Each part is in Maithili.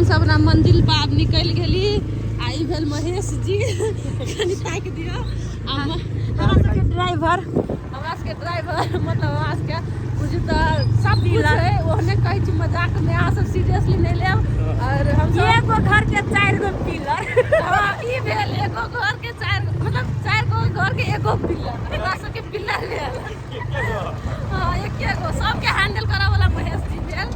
हम सब अपना मंजिल पर आब निकलि गेली आ ई भेल महेश जी, कनि ताकि दियौ। आ हमरा सबके ड्राइवर, हमरा सबके ड्राइवर, मतलब हमरा सबके बुझू तऽ सब कुछ है। ओहने कहै छी मजाक में, अहाँ सब सीरियसली नहि लेब। और हम सब एगो घर के 4 गो पिलर। हाँ, ई भेल एगो घर के 4, मतलब 4 गो घर के एगो पिलर, हमरा सबके पिलर भेल। हाँ, एके गो सबके हैंडल करऽ वाला महेश जी भेल।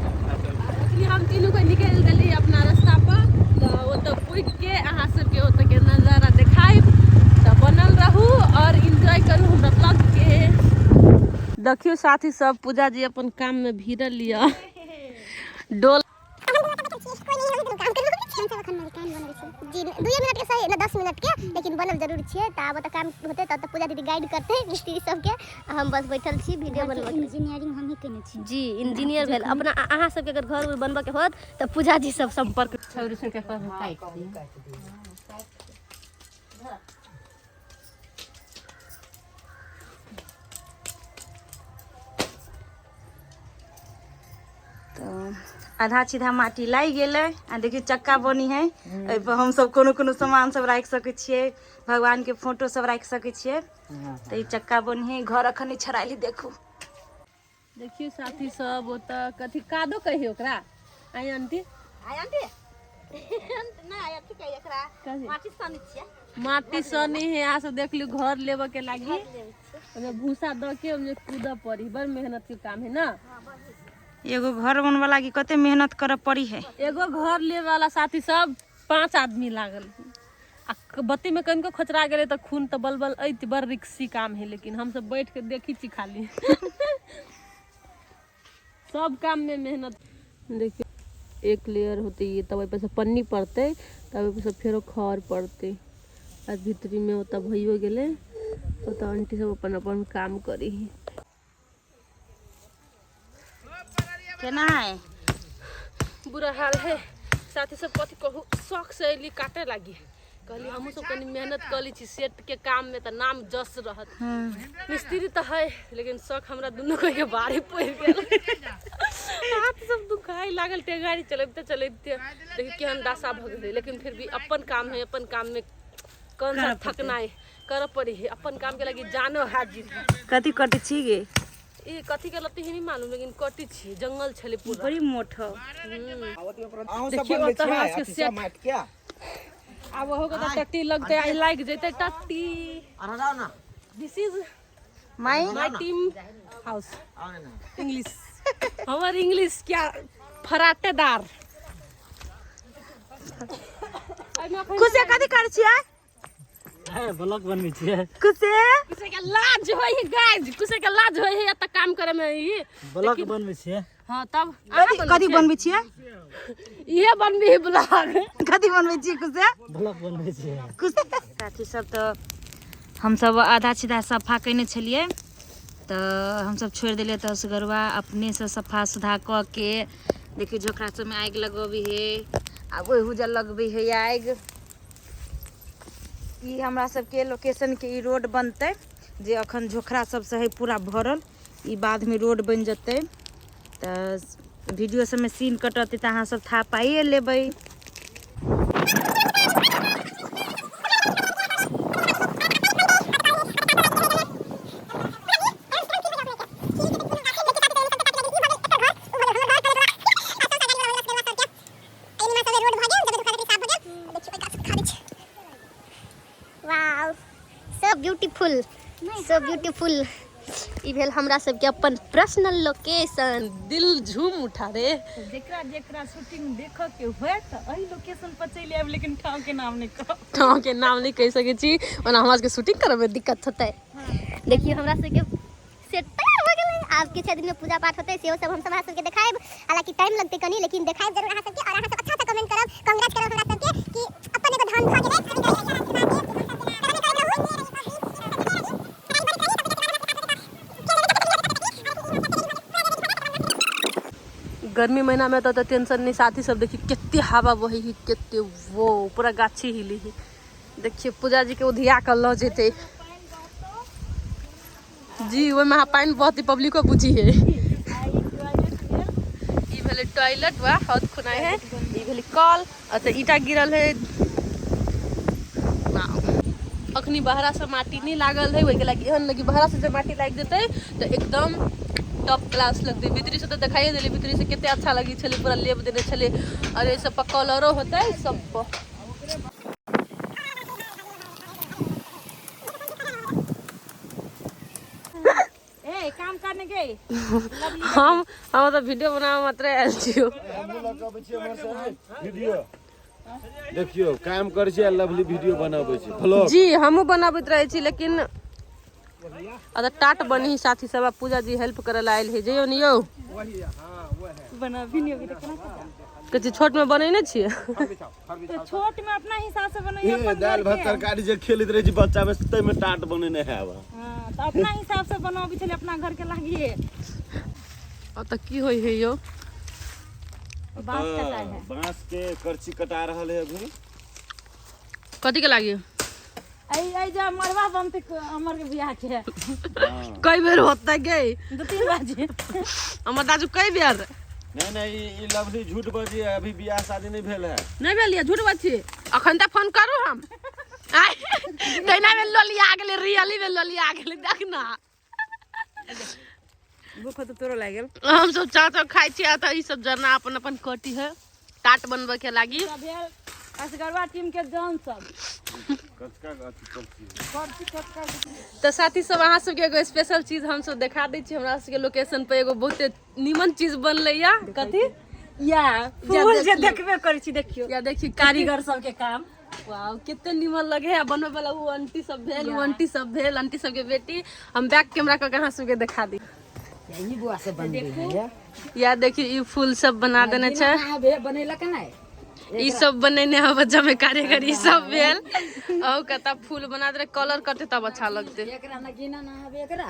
अखनी हम तीनू को निकलि देली अपना रास्ता पर, तऽ ओतऽ पुगि के अहाँ सबके ओतऽ के नजारा देखायब। तऽ बनल रहू और एंजॉय करू हमरा ब्लॉग के। देखियौ साथी सब, पूजा जी अपन काम में भिड़ल यऽ। डोल जी 2 मिनट के सही ना 10 मिनट के, लेकिन बनल जरूर छियै। तऽ आब ओतऽ काम होतै तऽ पूजा दीदी गाइड करतै मिस्त्री सबके, आ हम बस बैठल छी वीडियो बनबै। इंजीनियरिंग हमही केने छी जी, इंजीनियर भेल अपना। अहाँ सबके अगर घर उर बनबऽ के होत तऽ पूजा जी सब संपर्क। छौरी सबके कहबै काटि दिअ। तऽ आधा सीधा माटी लागि गेलै। आ देखियौ चक्का बनी है, एहिपर हमसब कोनो कोनो सामान सब राखि सकै छियै, भगवानके फोटो सब राखि सकै छियै। तऽ ई चक्का बनी है। घर अखन नहि छड़ायल है। देखू, देखियौ साथी सब, ओतऽ कथी कादो कहियो ओकरा। आइ आंटी, आइ आंटी नहि, अथी कहियो एकरा, माटी सनी छियै। माटी सनी है। अहाँ सब देख लियौ, घर लेबऽ के लागी ओहिमे भूसा दऽ के ओहिमे कूदऽ पड़ी। बड़ मेहनत के काम है ना। एगो घर बनबऽ लागी कते मेहनत करऽ पड़ी है। एगो घर लेबऽ वाला साथी सब 5 आदमी लागल, आ बत्ती में कनिको खोचरा गेलै तऽ खून तऽ बलबल ऐत। बड़ रिक्सी काम है, लेकिन हमसब बैठ के देखी छी खाली। सब काम में मेहनत। देखियौ, एक लेयर होते ये, तब एहिपर से पन्नी पड़तै, तब एहिपर से फेरो खर पड़तै। आ भीतरी में ओतऽ भइयो गेलै, ओतऽ आंटी सब अपन अपन काम करी। केना है? बुरा हाल है साथी सब, कथी कहू। शौक से अयली काटे लागी, कहली हमहूँ सब कनी मेहनत कऽ लै छी सेट के काम में तऽ नाम जस रहत। मिस्त्री तऽ है, लेकिन शौक हमरा दुनू कोई के भारी पड़ि गेल। हाथ सब दुखाइ लागल टेंगारी चलबिते चलबिते। देखी केहन दशा भऽ गेलै, लेकिन फिर भी अपन काम है, अपन काम में कौन सा थकनाइ। करऽ पड़ी है अपन काम के लागी जानो हाजिर है। कथी कटै छी गे? ई कथी के लत्ती है नहीं मालूम, लेकिन कटी छी, जंगल छलै पूरा। बड़ी मोट हो। देखियौ ओतऽ हमरा सबके सेट। आब ओहो के तऽ टट्टी लगतै, आइ लागि जेतै टट्टी। This is my my team house. English, हमर इंग्लिश क्या फराटेदार। खुशे, कथी करै छियै? ब्लॉग बनबै छियै। खुशे, कुसे के लाज होइ है गाइस, कुसे के लाज होइ है एतऽ काम करे में ई ब्लॉग बनबै छियै। हाँ, तब कथी कथी बनबै छियै? इहे बनबी है ब्लॉग। कथी बनबै छियै खुशे? ब्लॉग बनबै छियै। खुशे। साथी सब, तऽ हमसब आधा सीधा सफा केने छलियै, तऽ हमसब छोड़ि देलियै, तऽ असगरुआ अपनेसँ सफा सुधा कऽ के देखियौ झोकरा सबमे आगि लगबै है। आब ओहि हुजल लगबै है आगि। ई हमरा सबके लोकेशन के ई रोड बनतै, जे अखन झोखरा सबसँ है पूरा भरल, ई बादमे रोड बनि जेतै। तऽ वीडियो सबमे सीन कटतै तऽ अहाँ सब था पाइए लेबै। वाव, सो ब्यूटीफुल, सो ब्यूटीफुल। ई भेल हमरा सबके अपन पर्सनल लोकेशन। दिल झूम उठा रे। जेकरा जेकरा शूटिंग देखऽ के होय तऽ एहि लोकेशन पर चलि आयब, लेकिन ठाव के नाम नहि कहब। ठाव के नाम नहि कहि सकै छी, ओना हमरा सबके शूटिंग करऽ मे दिक्कत होतै। देखियौ, हमरा सबके सेट तैयार भऽ गेलै। आब किछु दिन में पूजा पाठ होतै, सेहो सब हमसब अहाँ सबके देखायब। हालांकि टाइम लगतै कनी, लेकिन देखायब जरूर अहाँ सबके। और अहाँ सब अच्छा से कमेंट करब, कांग्रेस करब हमरा सबके कि अपन एगो धान भऽ गेलै। गर्मी महीना में तऽ टेंशन नहीं साथी सब। देखिए कते हवा बही है, कते वो पूरा गाछी हिली है। देखिए, पूजा जी के उधिया कऽ लऽ जेतै जी। ओहिमे अहाँ पानि बहतै, पब्लिको बुझी है। ई भेल भेलै टॉयलेट वा हौद खुनाइ है, ई भेलै कल, अतऽ ईटा गिरल है। अखनी बहरा से माटी नहीं लागल है, ओहिके लागि एहन लगी बहरा से जे माटी लागि जेतै तऽ एकदम टॉप क्लास लगतै। भीतरी से तऽ देखाइए देलै, भीतरी से कते अच्छा लगै छलै, पूरा लेप देने छलै। और एहि सब पर कलरो होतै सब पर। ए काम करने गए। हम हम तऽ वीडियो बनाबऽ मात्र आयल छियौ। वीडियो देखियौ, काम करै छी आ लवली वीडियो बनाबै छी, ब्लॉग। जी हमहूँ बनाबैत रहै छी, लेकिन अगर टाट बनी साथी सब, पूजा जी हेल्प करे ला आयल है। जइयो ने यौ। बनाबी नहीं अभी तक केना पता। कहै छोट में बनेने छियै। तो छोट में अपना हिसाब से बनैया। ए अपन दालि घर भात के। तरकारी जे खेलैत रहै छी बच्चा में, ताहिमे टाट बनेने हैब। हाँ, तो अपना हिसाब से बनाबी छलै, अपना घर के लागिए। ओतऽ की होइ है यौ? बांस कटाइ है। बांस के करची कटा रहल है अभी। कथी के लागी? ऐ ऐ जे मरवा बनते अमर के बियाह के। कई बेर होता गई? 2-3 बाजे। हमर दाजू कई बेर। नहीं नहीं, ई लवली झूठ बजी है, अभी बियाह शादी नहीं भेल है। नहीं भेल, झूठ बात छी। अखन तक फोन करू हम। आय, तहिना में लोलिया गेलै, रियली में लोलिया गेलै, देख ना। भूख तो तोरो लागि गेल। हम सब चाह चाह खाइ छी, आ तऽ ई सब जरना अपन अपन कटी है टाट बनबै के लागी। सब भेल असगरवा टीम के जन सब। कचका अथी करची। तऽ साथी सब, अहाँ सबके एगो स्पेशल चीज हम सब देखा दै छी। हमरा सबके लोकेशन पर एगो बहुते नीमन चीज बनलै या। कथी या फूल जे देखबे करै छी, देखियौ। या देखियौ। कारीगर सबके काम। वाओ, कते नीमन लगे है। बनबै वाला उ आंटी सब भेल, उ आंटी सब भेल, आंटी सबके बेटी। हम बैक कैमरा कऽ के अहाँ सबके देखा दी। यही बुआ सब बनबै है। या देखियौ, ई फूल सब बना देने छै। बनेलक नहि। ई सब बनेने है बच्चा में कारीगर ई सब भेल। और कता फूल बना दे, कलर करते तब अच्छा लगते। एकरा नगीना ना हवे एकरा,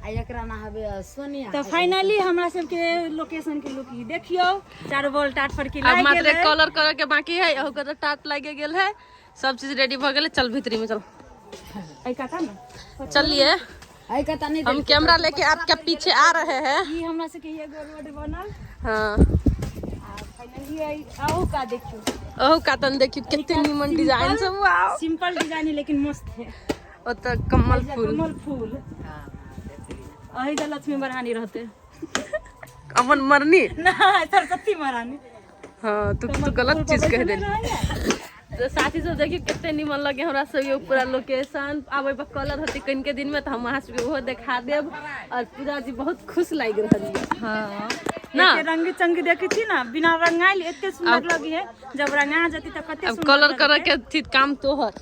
आ एकरा ना हवे सोनिया। तऽ फाइनली हमरा सबके लोकेशन के लुक ई देखियौ, चारू बॉल टाट पर की अब लागि मात्र गेलै। कलर करे के बाकी है। अहू के टाट लागे गेल है, सब चीज रेडी भ गेलै। चल भीतरी में चल। ऐ काका ने। चलिए। ऐ कता नहीं। हम कैमरा लेके आपके पीछे आ रहे हैं। ई हमरा सबके एगो रोड बनल। हाँ। आ फाइनली आउ का देखियौ। अहू कातन देखियो कते नीमन डिजाइन सब, वाओ। सिंपल डिजाइन है लेकिन मस्त है। ओतऽ कमल फूल। कमल फूल। अही जे लक्ष्मी महारानी रहते। अपन मरनी ना, सरस्वती महारानी। हाँ, तू तू गलत चीज कह देली। तो साथी सब देखियो कते नीमन लगे हमरा सबके पूरा लोकेशन। आब ओहि पर कलर होते कनिके दिन में, तऽ हम अहाँ सबके ओहो देखा देब। और पूजा जी बहुत खुश लागि रहल ये। हाँ ना? एते रंग चंग देखे छी ना, बिना रंगाइल एते सुंदर लगी है, जब रंगा जती तऽ कते अब सुंदर कलर लगतै। करे के थी काम तोहर।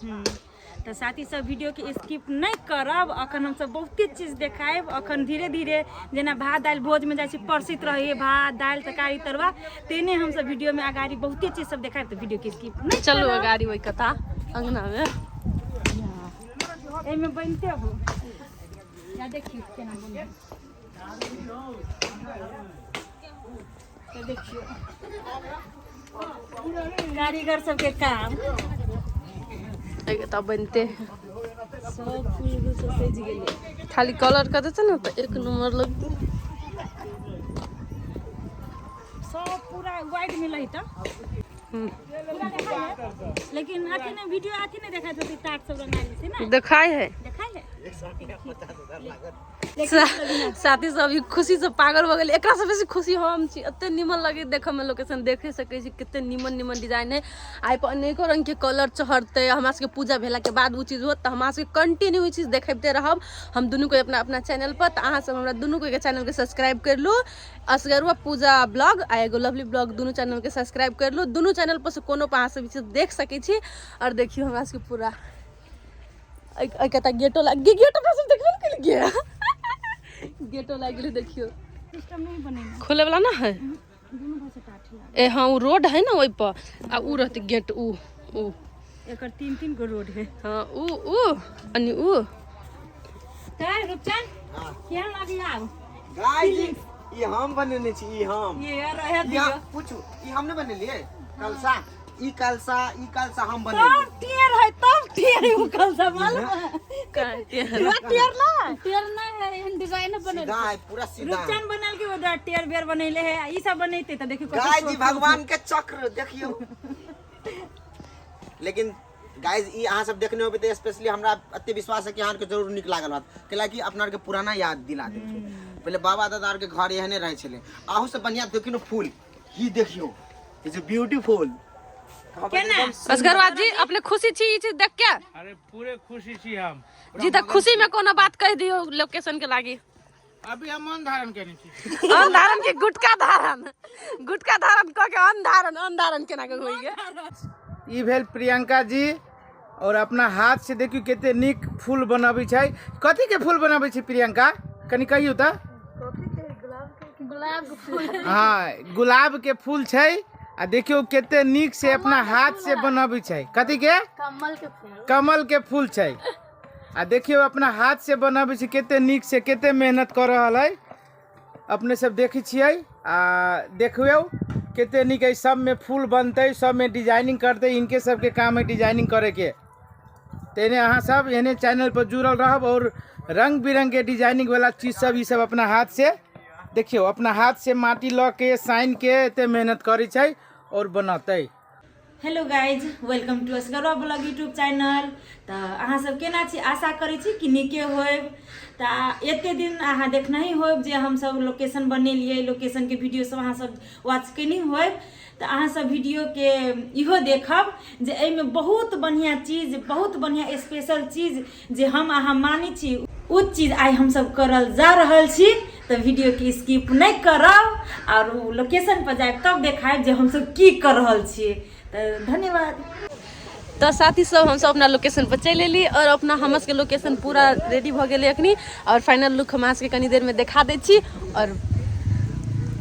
तऽ साथी सब, वीडियो के स्किप नहीं करब। अखन हमसब बहुते चीज देखायब। अखन धीरे धीरे जेना भात दालि भोज में जाइ छी परसैत रहै, भात दालि तरकारी तरुआ, तेने हमसब वीडियो में अगाडि बहुते चीज सब देखायब, तऽ वीडियो के स्किप नहीं चलू करब। अगाड़ी ओहि कथा अंगना में। एहिमे बनते हो, या देखियौ केना बनै। तऽ देखियौ कारीगर सबके काम। एहि बनते है। सब फूल उल सब सजि गेलै। खाली कलर कर देते ना तऽ एक नंबर लगते। सब पूरा वाइड मिलै तऽ पूरा देखाइ है, लेकिन अथी नहि वीडियो अथी नहि देखाइत होतै, टाट सब रंगाइल छै ने। देखाय है। देखाइ है। साथी सब, ई खुशी से पागल भऽ गेलै। एकरा से बेसी खुशी हम छी। एते नीमन लगे देखऽ में लोकेशन। देखे सकै छी कते नीमन नीमन डिजाइन है। आइ पर अनेको रंग के कलर चढ़तै। हमरा सबके पूजा भेला के बाद ओ चीज होत, तऽ हमरा सबके कंटिन्यू ई चीज देखेबते रहब हम दुनू कोइ अपना अपना चैनल पर। तऽ अहाँ सब हमरा दुनू कोइ के चैनल के सब्सक्राइब कर लू, असगरुआ पूजा ब्लॉग आ एगो लवली ब्लॉग, दुनू चैनल के सब्सक्राइब कर लू। दुनू चैनल पर से कोनो पर अहाँ सब ई चीज देख सकै छी। और देखियौ हमरा सबके पूरा कता गेटो लाग गेट अपना सब देखबे ने केलियै, गेटो लागि गेलै देखियौ। सिस्टम नहीं बनेने। खोले वाला ना है। दुनू भाषा टाट है। ए हाँ, उ रोड है ना ओहि पर, आ उ रहते गेट उ उ। एकर तीन तीन गो रोड है। हाँ, उ उ अनि उ। तऽ रूपचंद, केहन लागी आब? गाय जी, ई हम बनेने छी, ई हम। ये रहे ई दियौ। हम पूछू, ई हम नहि बनेलियै कलसा। ई कलसा, ई कलसा हम बनेलियै। तब टेर है, तब टेर है उ कलसा, मालूम है? टेर ना, टेर ना है, एहन डिजाइन बनल सीधा है, पूरा सीधा। रूपचंद बनल के उधर टेर बेर बनैले है, ई सब बनैते त देखियो। गाय जी भगवान के चक्र देखियो। लेकिन गाइज ई अहाँ सब देखने होबै तऽ स्पेशली हमरा एते विश्वास है कि अहाँ के जरूर नीक लागल होत, कैलाकि अपना आरके पुराना याद दिला दै छै। पहिले बाबा दादा आरके घर एहने रहै छलै। अहू से बढ़िया देखियौ ने फूल, ई देखियौ, is beautiful. असगरवा जी अपने खुशी छी ई चीज देख के? अरे पूरे खुशी छी हम जी। तऽ खुशी में कोनो बात कहि दियौ लोकेशन के लागी। अभी हम अन्न धारण केने छी। अन्न धारण के गुटका धारण, गुटका धारण कऽ के अन्न धारण, अन्न धारण केना के होइ गेल? ई भेल प्रियंका जी और अपना हाथ से देखियो कते नीक फूल बनाबै छै। कथी के फूल बनाबै छै प्रियंका, कनि कहियौ तऽ? गुलाब के फूल। हाँ, गुलाब के फूल छै। आ देखियो कते नीक से अपना हाथ से बनाबै छै। कथी के? कमल के फूल। कमल के फूल छै। आ देखियो अपना हाथ से बनाबै छै कते नीक से, कते मेहनत कऽ रहल है। अपने सब देखै छियै आ देखियौ कते नीक है। सब में फूल बनतै, सब में डिजाइनिंग करतै। इनके सबके काम है डिजाइनिंग करे के। तेने अहाँ सब एहने चैनल पर जुड़ल रहब और रंग बिरंग के डिजाइनिंग वाला चीज सब ई सब अपना हाथ से देखियौ, अपना हाथ से माटी लऽ के सानि के एते मेहनत करै छै और बनतै। Hello guys, welcome to Asgarwa blog YouTube channel. तऽ अहाँ सब केना छी? आशा करै छी कि नीके होयब। तऽ एते दिन अहाँ देखने ही होयब जे हमसब लोकेशन बनेलियै, लोकेशनके वीडियो सब अहाँ सब वॉच केने होयब। तऽ अहाँ सब वीडियोके इहो देखब जे एहिमे बहुत बढ़िआँ चीज, बहुत बढ़िआँ स्पेशल चीज जे हम अहाँ मानै छी, ओ चीज आइ हमसब करल जा रहल छी। तऽ वीडियोके स्किप नहि करब आओर ओ लोकेशन पर जायब तब देखायब जे हमसब की कर रहल छियै। तऽ धन्यवाद। तऽ साथी सब, हमसब अपना लोकेशन पर चलि एली और अपना हमर सबके लोकेशन पूरा रेडी भऽ गेलै अखनी और फाइनल लुक हम अहाँ सबके कनी देर में देखा दै छी।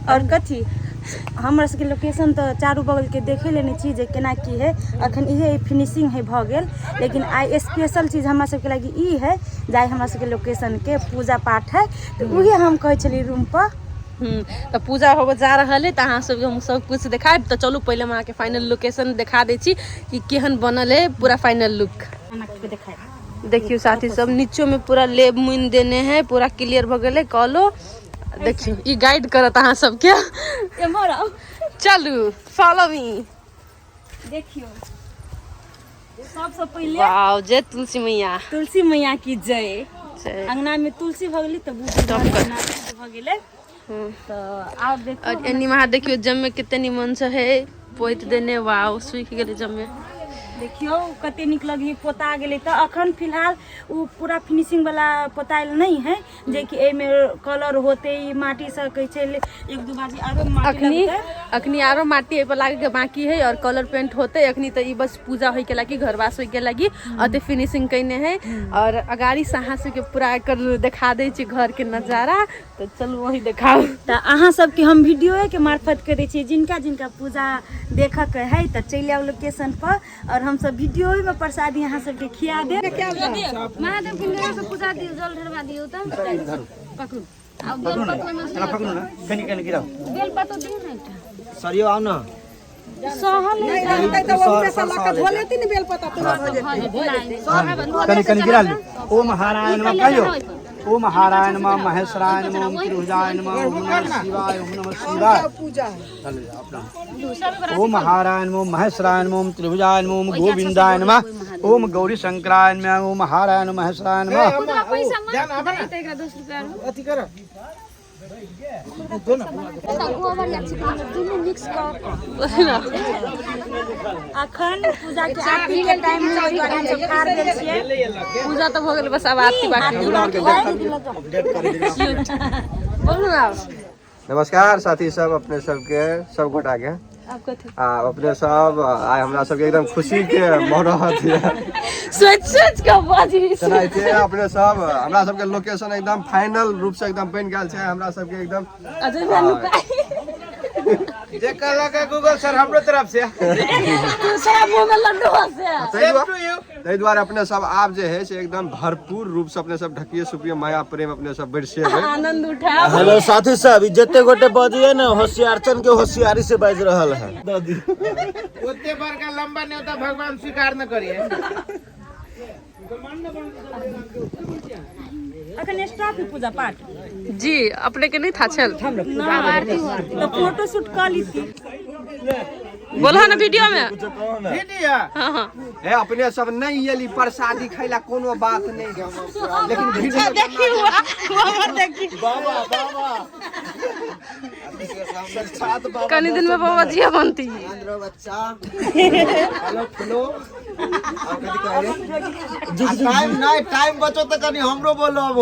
और कथी, हमर सबके लोकेशन तऽ चारू बगलके देखे लेने छी जे केना की है। अखन इहे फिनिशिंग है भऽ गेल, लेकिन आइ स्पेशल चीज हमरा सबके लागी ई है जे आइ हमरा सबके लोकेशनके पूजा पाठ है। तऽ उहे हम कहै छली रूम पर। तऽ पूजा होबऽ जा रहल है, तऽ अहाँ सबके हम सब कुछ देखायब। तऽ चलू, पहिले हम अहाँके फाइनल लोकेशन देखा दै छी कि केहन बनल है पूरा फाइनल लुक। देखियौ साथी सब, नीचो में पूरा लेब मुनि देने है, पूरा क्लियर भऽ गेलै कॉलो। देखियौ, ई गाइड करत अहाँ सबके। एम्हर आउ। चलू, फॉलो मी। देखियौ, सबसँ पहिले वाव, जय तुलसी मैया। तुलसी मैया की जय। जय। अंगना में तुलसी भऽ गेलै तऽ बुझू टॉप घर कर। अंगना शुद्ध भऽ गेलै। तऽ आब देखू। और एनी वहाँ देखियौ, जममे कते निमन से है पोति देने। वाव, सूखि गेलै जममे। देखियौ कते नीक लगै पोता गेलै। तऽ अखन फिलहाल ओ पूरा फिनिशिंग वाला पोतायल नहि है, जेकि एहिमे कलर होते। ई माटी से कहै छै एक दू बाजी आरो माटी अखनी लगतै। अखनी आरो माटी एहि पर लागे के बाकी है और कलर पेंट होते। अखनी तऽ ई बस पूजा होय के लागी, घरवास होय के लागी अते फिनिशिंग कइने है। और अगाड़ी से अहाँ सबके पूरा एकर देखा दै छी घर के नजारा। तऽ चलू, वही देखाउ। तऽ अहाँ सबके हम वीडियोए के मार्फत करै छी, जिनका जिनका पूजा देखऽ के है तऽ चलि आउ लोकेशन पर और हमसब वीडियोए में प्रसादी अहाँ सबके खिया देब। महादेव के से पूजा दियौ, जल ढरवा दियौ। तऽ पकड़ू, आ बेल पत्तो में एना पकड़ू ने, कनि कनि गिराउ। बेल पत्तो दियौ ने एकटा। सरियो आउ ने। सहल। कनि कनि गिरा लियौ। ओम हाराय नमः कहियौ। ओम हाराय नमः, महेश्वराय नमः, ओम त्रिभुजाय नमः, ओम नमः शिवाय, ओम नमः शिवाय। चलू जाउ अपना। ओम हाराय नमः, महेश्वराय नमः, ओम त्रिभुजाय नमः, ओम गोविंदाय नमः, ओम गौरी शंकराय नमः, ओम हाराय नमः, महेश्वराय नमः। पैसा मांग एकरा 10 रुपया। अथी कर। गोबर या चिकन दुनू मिक्स कऽ अखन पूजा के आरती के टाइम है, ओहि दुआरे हमसब ठाढ़ भेल छियै। पूजा तऽ भऽ गेल, बस आब आरती बाकी। बोलू ने आब। नमस्कार साथी सब, अपने सबके सब गोटा के। आब कथी? आ अपने सब आइ हमरा सबके एकदम खुशी के मौरत ये। सोच सोच कऽ बाजी। तेनाहिते अपने सब हमरा सबके लोकेशन एकदम फाइनल रूप से एकदम बनि गेल छै हमरा सबके एकदम। अजय भैया नुकाइ। जे कहलक है गूगल सर हमरो तरफ से दूसरा मुंह में लड्डू हंसे। सेम टू यू। ताहि दुआरे अपने सब आब जे है से एकदम भरपूर रूप से अपने सब ढकिए सुपिए माया प्रेम अपने सब बरसेबै। आनंद उठा। हेलो साथी सब, ई जते गोटे बजिए ने होशियारचन के होशियारी से बाजि रहल है। ओते बड़का लंबा न्योता भगवान स्वीकार न करिए। अखन स्टाफ पूजा पाठ जी अपने के नहीं था छल तो फोटो शूट कर लीती। बोला ना वीडियो में। वीडियो हाँ हाँ। हे अपने सब नहीं एली प्रसादी खैला कोनो बात नहीं, लेकिन वीडियो देखी हुआ हमर देखी बाबा बाबा साक्षात बाबा। कनी दिन में बाबा जी बनती। हेलो फुलो टाइम नहीं, टाइम बचो तो कनी हमरो बोलो। अब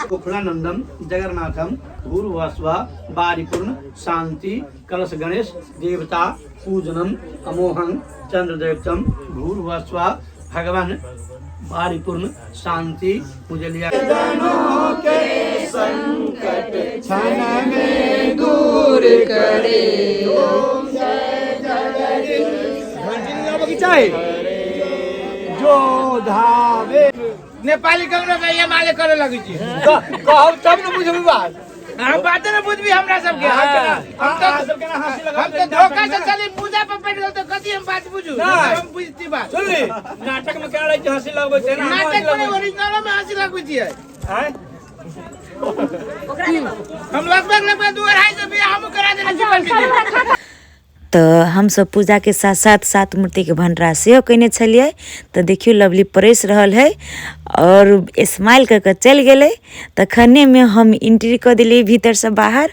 गोकुलानंदम जगन्नाथम भूर्भुवस्व बारिपूर्ण शांति कलश गणेश देवता पूजनम अमोहं चंद्रदेवतम भूर्भुवस्व भगवान बारिपूर्ण शांति पूजलिया। के संकट क्षण में दूर करे ओम जय जगदीश चाहे जो धावे। नेपाली ककरो के एमाले करे लगै छी कहब तब न बुझबी बात। हम बाते न बुझबी हमरा सबके। हम तो धोखा से चली पूजा पर बैठ गेल तो कथी हम बात बुझू? हम बुझती बात। सुनली नाटक में क्या रहै छै हंसी लगबै छै ना? नाटक में ओरिजिनल में हंसी लगबै छियै। हम लगभग लगभग 2-2.5 सौ बियाह हमहूँ करा देने छी पंडित। तो हमसब पूजा के साथ साथ सात मूर्ति के भंडारा सेहो कयने छलियै। तो देखियौ लवली परसि रहल है और स्माइल कऽ के चलि गेलै। तखने में हम एंट्री कऽ देलियै भीतरसँ बाहर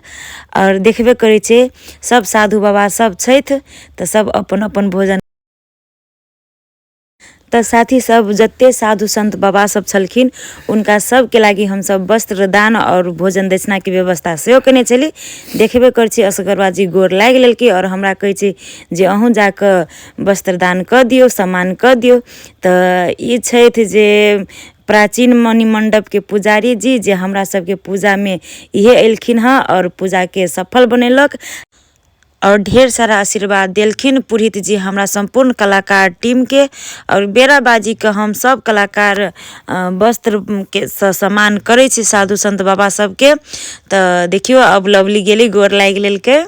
और देखबे करै छै सब साधु बाबा सब छथि तऽ सब अपन अपन भोजन। तऽ साथी सब जते साधु संत बाबा सब छलखिन उनका सबके लागि हमसब वस्त्र दान और भोजन दक्षिणा के व्यवस्था सेहो केने छली। देखबे करै छी असगरवा जी गोर लागि लेलकै और हमरा कहै छै जे अहूँ जाकऽ वस्त्र दान कऽ दियौ, सम्मान कऽ दियौ। तऽ ई छथि जे प्राचीन मणि मंडप के पुजारी जी जे हमरा सबके पूजा में इहे एलखिन हँ और पूजा के सफल बनेलक और ढेर सारा आशीर्वाद देलखिन पुरोहित जी हमरा संपूर्ण कलाकार टीम के। और बेराबाजी के हम सब कलाकार वस्त्र के सम्मान करै छी साधु संत बाबा सबके। तऽ देखियौ अब लवली गेली गोर लागि लेलकै।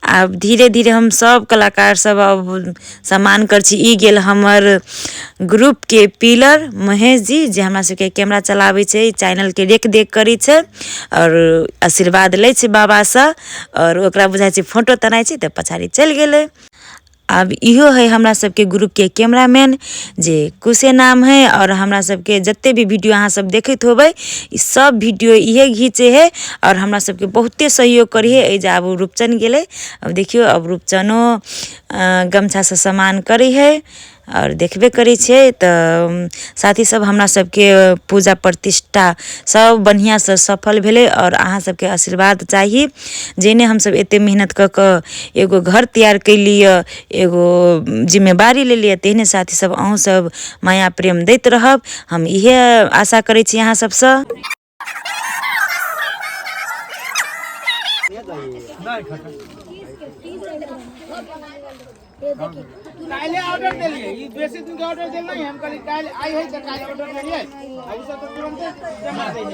आब धीरे धीरे हम सब कलाकार सब अब सम्मान कर छी। ई गेल हमर ग्रुप के पिलर महेश जी जे हमरा सबके कैमरा चलाबै छै, चैनल के रेख देख करै छै और आशीर्वाद लै छै बाबासँ और ओकरा बुझाइ छै फोटो तनाइ छै तऽ पछाड़ी चलि गेलै। आब इहो है हमरा सबके ग्रुप के कैमरामैन जे कुशे नाम है और हमरा सबके जते भी वीडियो अहाँ सब देखैत होबै ई सब वीडियो इहे घीचे है और हमरा सबके बहुते सहयोग करी है। एहि जे आब रूपचन गेलै, अब देखियौ अब रूपचनो गमछासँ सम्मान करै है और देखबे करै छियै। तऽ साथी सब हमरा सबके पूजा प्रतिष्ठा सब बढ़िआँसँ सफल भेलै और अहाँ सबके आशीर्वाद चाही जेने हमसब एते मेहनत कऽ कऽ एगो घर तैयार कैलियै, एगो जिम्मेवारी लेलियै, तेहने साथी सब अहूँ सब माया प्रेम दैत रहब, हम इहे आशा करै छी अहाँ सबसँ। काल्हि ऑर्डर देलियै, ई बेसी दिन के ऑर्डर देल नहीं, हम कहली काल्हि आई है तऽ काल्हि ऑर्डर देलियै, आ ई सब तऽ तुरंते जमा दै है।